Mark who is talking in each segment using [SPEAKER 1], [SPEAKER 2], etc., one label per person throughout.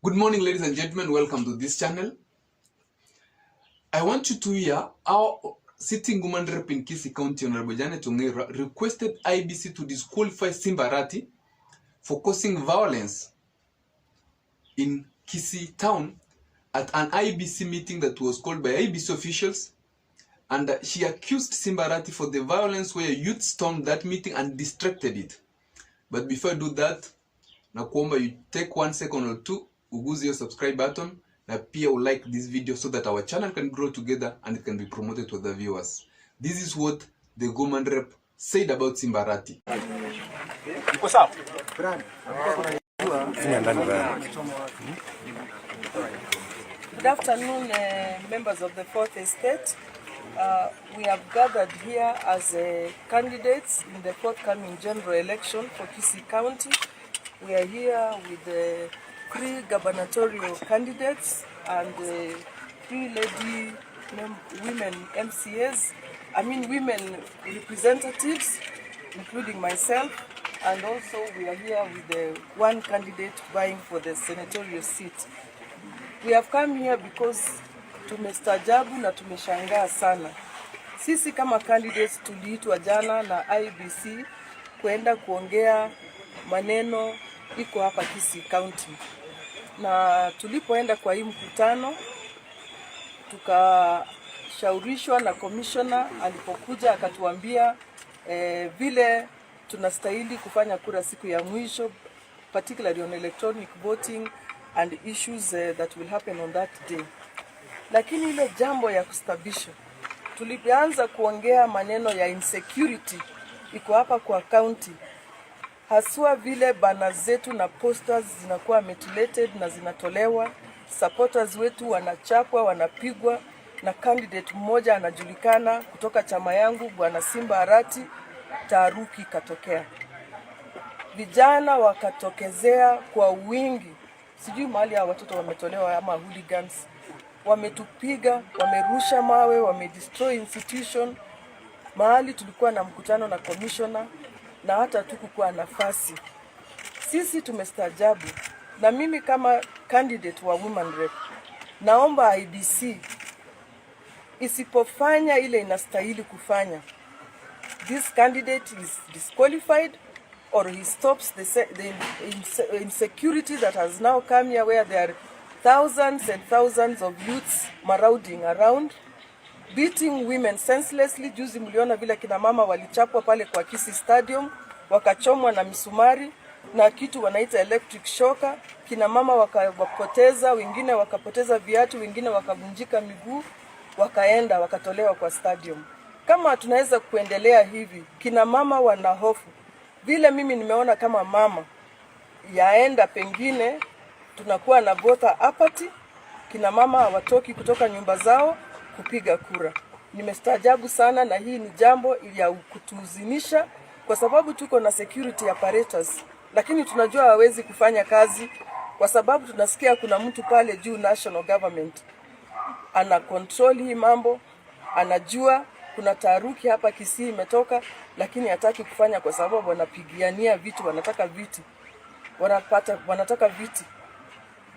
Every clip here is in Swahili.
[SPEAKER 1] Good morning, ladies and gentlemen. Welcome to this channel. I want you to hear how sitting woman rep in Kisii County, Honorable Janet Ongera, requested IEBC to disqualify Simba Arati for causing violence in Kisii town at an IEBC meeting that was called by IEBC officials. And she accused Simba Arati for the violence where youth stormed that meeting and distracted it. But before I do that, nakuomba you take one second or two uguze your subscribe button na pia ulike this video so that our channel can grow together and it can be promoted to other viewers. This is what the woman rep said about Simba Arati.
[SPEAKER 2] Iko sawa?
[SPEAKER 3] Finya ndani bana.
[SPEAKER 4] Good afternoon, members of the Fourth Estate. We have gathered here as candidates in the forthcoming general election for Kisii County. We are here with the three gubernatorial candidates and three lady women MCAs, I mean women representatives, including myself, and also we are here with the one candidate vying for the senatorial seat. We have come here because tumestajabu na tumeshangaa sana. Sisi kama candidates tuliitwa jana na IEBC kwenda kuongea maneno iko hapa Kisii County, na tulipoenda kwa hii mkutano tukashaurishwa na commissioner alipokuja akatuambia vile tunastahili kufanya kura siku ya mwisho, particularly on electronic voting and issues that will happen on that day. Lakini ile jambo ya kustaajabisha, tulipoanza kuongea maneno ya insecurity iko hapa kwa county, haswa vile banners zetu na posters zinakuwa mutilated na zinatolewa, supporters wetu wanachapwa, wanapigwa, na candidate mmoja anajulikana kutoka chama yangu, Bwana Simba Arati. Taharuki ikatokea, vijana wakatokezea kwa wingi, sijui mahali hao watoto wametolewa ama hooligans, wametupiga, wamerusha mawe, wamedestroy institution. Mahali tulikuwa na mkutano na commissioner na hata hatukukuwa nafasi. Sisi tumestaajabu, na mimi kama candidate wa woman rep naomba IEBC isipofanya ile inastahili kufanya, this candidate is disqualified or he stops the insecurity that has now come here, where there are thousands and thousands of youths marauding around, beating women senselessly. Juzi mliona vile kina mama walichapwa pale kwa Kisii Stadium, wakachomwa na misumari na kitu wanaita electric shocker. Kina mama wakapoteza, wengine wakapoteza viatu, wengine wakavunjika miguu, wakaenda wakatolewa kwa stadium. Kama tunaweza kuendelea hivi, kina mama wana hofu. Vile mimi nimeona kama mama yaenda, pengine tunakuwa na voter apathy, kina mama hawatoki kutoka nyumba zao kupiga kura. Nimestaajabu sana, na hii ni jambo ya kutuhuzunisha kwa sababu tuko na security apparatus, lakini tunajua hawezi kufanya kazi kwa sababu tunasikia kuna mtu pale juu national government ana control hii mambo, anajua kuna taharuki hapa Kisii imetoka, lakini hataki kufanya kwa sababu wanapigiania vitu, wanataka viti, wanapata, wanataka viti.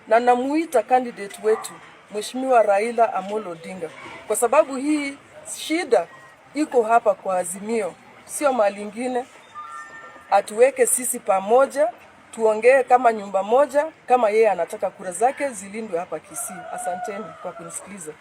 [SPEAKER 4] Na namuita candidate wetu Mheshimiwa Raila Amolo Odinga, kwa sababu hii shida iko hapa kwa Azimio, sio mahali ingine. Atuweke sisi pamoja, tuongee kama nyumba moja, kama yeye anataka kura zake zilindwe hapa Kisii. Asanteni kwa kunisikiliza.